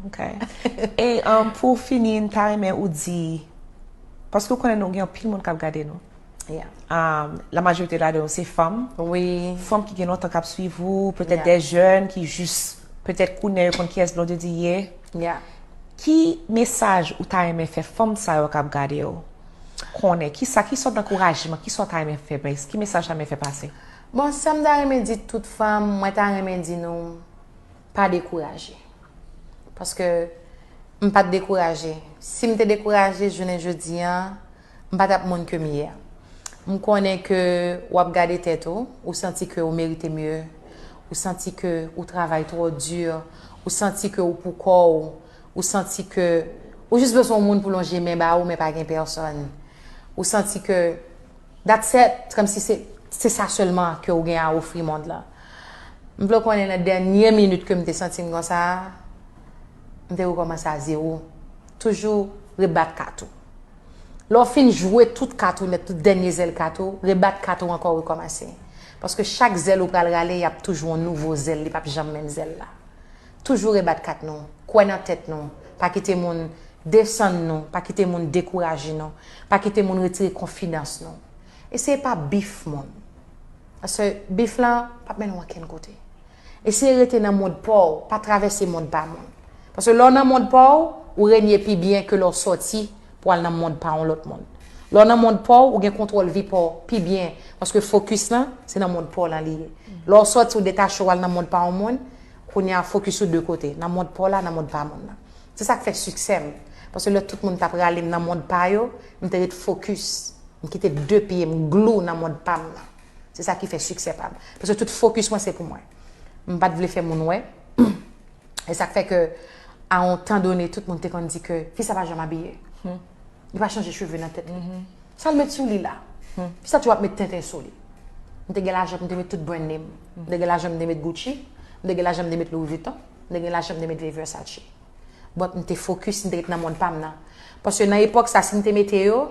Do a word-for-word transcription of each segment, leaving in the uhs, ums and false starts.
Ok. E um, pou fini, m ta renmen ou di, paske ou konnen nou gen anpil moun k ap gade nou. Yeah. Um, la majorite ladan yo se fanm. Wi. Fanm ki gen lontan k ap swiv ou, petèt Yeah. de jèn ki jis, petèt kounye yo konn kiyès Blondedy ye. Yeah. Ki mesaj ou ta renmen fè fanm sa yo k ap gade yo konnen? Ki sa, ki sòt ankourajman, ki sa w ta renmen fè, ki mesaj ta renmen fè pase? Bon, sa m ta renmen di tout fanm, mwen ta renmen di nou, pa dekouraje. Paske m pa t dekouraje. Si m te dekouraje, jounen jodi an, m pa t ap moun ke m ye a. M konnen ke w ap gade tèt ou, ou santi ke ou merite mye, ou santi ke ou travay twò di, ou santi ke ou pou kò w, ou santi ke ou jis bezwen yon moun pou lonje men ba ou, men pa gen pèsòn. Ou santi ke that's it, kòmsi se se sa sèlman ke ou gen a ofri mond lan. M vle w konnen nan dènye minit ke m te santi m konsa, m te rekòmanse a zewo. Toujou rebat kat ou. Lè w fin jwe tout kat ou nèt, tout dènye zèl kat ou, rebat kat ou ankò, rekòmanse. Paske chak zèl ou pral rale, y ap toujou yon nouvo zèl, li p ap janm menm zèl la. Toujou rebat kat nou, kwè nan tèt nou, pa kite moun desann nou, pa kite moun dekouraje nou, pa kite moun retire konfidans nou. Eseye pa bif moun. Paske bif lan p ap mennen w ankenn kote. Eseye rete nan mond pa w, pa travèse mond pa moun. Paske lè w nan mond pa w, ou renye pi byen ke lè w sòti pou al nan mond pa yon lòt moun. Lè w nan mond pa w, ou gen kontwòl vi pa w pi byen. Paske fokis lan, se nan mond pa w lan li ye. Lè w sòti, ou detache w al nan mond pa yon moun, kounye a fokis ou de kote, nan mond pa w la, nan mond pa moun nan. Se sa k fè siksè m. Paske lè tout moun t ap rale m nan mond pa yo, m te ret fokis. M kite de pye m glou nan mond pa m nan. Se sa ki fè siksè pa m. Paske tout fokis mwen se pou mwen. M pa t vle fè moun wè. E sa k fè ke a yon tan done, tout moun te konn di ke fi sa pa janm abiye. Li pa chanje cheve nan tèt li. Sa l met sou li la? Fi sa toujou ap met tenten sou li. M te gen lajan pou m te met tout brand name. M te gen lajan pou m te met Gucci. M te gen lajan pou m te met Louis Vuitton. M te gen lajan pou m te met Versace. But m te fokis, m te ret nan mond pa m nan. Paske nan epòk sa, si m te mete yo,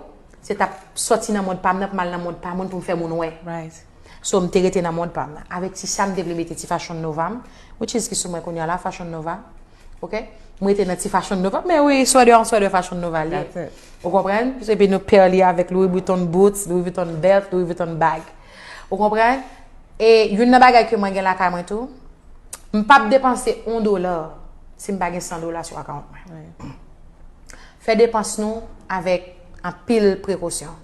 se t ap sòti nan mond pa m nan pou m al nan mond pa moun pou m fè moun wè. Right. So, m te rete nan mond pa m nan. Avèk ti sa, m te vle mete ti Fashion Nova m, which is ki sou mwen kounye a la, Fashion Nova. Ok? M rete nan ti Fashion Nova. Men wi, sweater an sweater Fashion Nova li ye. That's it. Ou konprann? Epi nou pair li avèk Louis Vuitton boots, Louis Vuitton belt, Louis Vuitton bag. Ou konprann? E youn nan bagay ke mwen gen lakay mwen tou, m p ap depanse yon dola si m pa gen san dola sou akawont mwen. Fè depans nou avèk anpil prekosyon.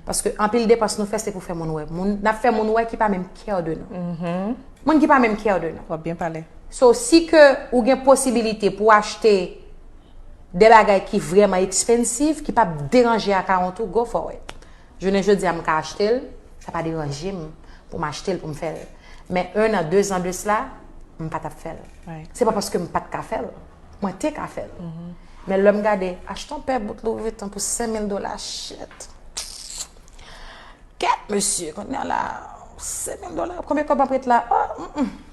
Paske anpil depans nou fè se pou fè moun wè. Moun, n ap fè moun wè ki pa menm care de nou. Moun ki pa menm care de nou. W ap byen pale. So, si ke ou gen posibilite pou achte de bagay ki vrèman expensive, ki p ap deranje akawont ou, go for it. Jounen jodi a, m ka achte l, sa pa deranje m pou m achte l, pou m fè l. Men en an, de zan de sila, m pa t ap fè l. Right. Se pa paske m pa t ka fè l. Mwen te ka fè l. Men lè m gade, achte yon pè bout Louis Vuitton pou senk mil dola, shit. Kèt, mesye, kounye a la, senk mil dola, konbyen kòb m ap ret la? Oh, mm, mm.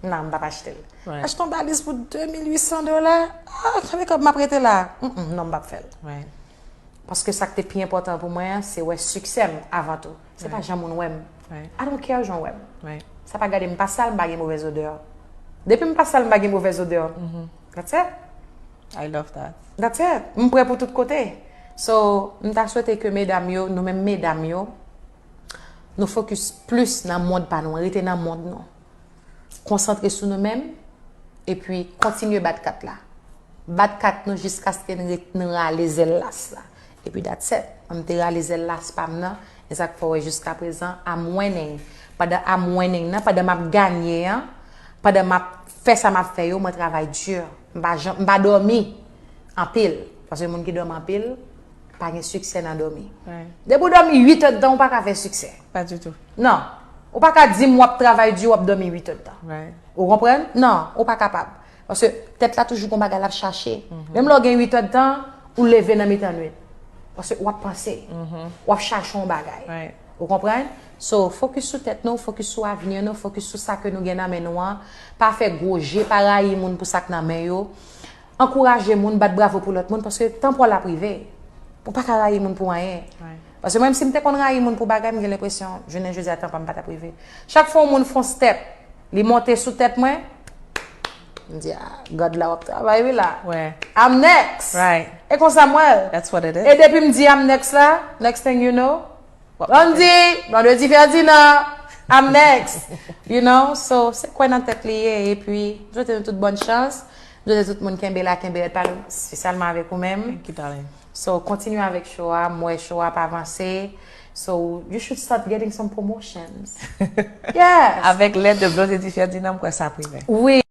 Non, m p ap achte l. Right. Achte yon baliz pou de mil uit san dola, ah, konbyen kòb m ap rete la? Mm, mm, non, m p ap fè l. Right. Paske sa k te pi enpòtan pou mwen an, se wè siksè m avan tou. Se pa jan moun wè m. Right. I don't care jan w wè m. Right. Sa pa gade m pa sal, m pa gen movèz odè. Depi m pa sal, m pa gen movèz odè. That's it. I love that. That's it. M prè pou tout kote. So, m ta swete ke medam yo, nou menm medam yo, nou fokis plis nan mond pa nou, rete nan mond nou. Konsantre sou nou menm, epi kontinye bat kat la. Bat kat nou jiskaske n ret, n rale zèl las la. Epi that's it. M te rale zèl las pa m nan, e sa k fè w wè jiskaprezan, I'm winning. Pandan I'm winning nan, pandan m ap ganye an, pandan m ap fè sa m ap fè yo, mwen travay di. M pa janm, m pa dòmi anpil. Paske moun ki dòmi anpil, pa gen siksè nan dòmi. Right. Depi w dòmi uit èdtan, ou pa ka fè siksè. Pa ditou. Non. Ou pa ka di m w ap travay di, w ap dòmi uit èdtan. Right. Ou konprann? Non, ou pa kapab. Paske tèt la toujou gon bagay l ap chache. Menm lè w gen uit èdtan, ou leve nan mitan nwit. Paske w ap panse. W ap chache yon bagay. Right. Ou konprann? So, fokis sou tèt nou, fokis sou avni nou, fokis sou sa ke nou gen nan men nou an. Pa fè gwo je, pa rayi moun pou sa k nan men yo. Ankouraje moun, bat bravo pou lòt moun, paske tan pa w la ap rive. Ou pa ka rayi moun pou anyen. Right. Paske mwen, si m te konn rayi moun pou bagay, m gen lenpresyon, jounen jodi a, tan pa m pa t ap rive. Chak fwa yon moun fè yon step, li monte sou tèt mwen, M di, ah, God la w ap travay wi la. Wè. I'm next. Right. E konsa m wè l. That's what it is. E depi m di I'm next la, next thing you know, What- Blondedy, Blondedy Ferdinand, I'm next. You know, so se kwè nan tèt li ye. Epi, m swete nou tout bòn chans. M swete tout moun kenbe la, kenbe rèd, pale espesyalman avèk ou menm. Thank you, darling. So, kontinye avèk show a, m wè show a ap avanse. So, you should start getting some promotions. Yes. Avèk lèd de Blondedy Ferdinand, m kwè sa ap rive. Wi.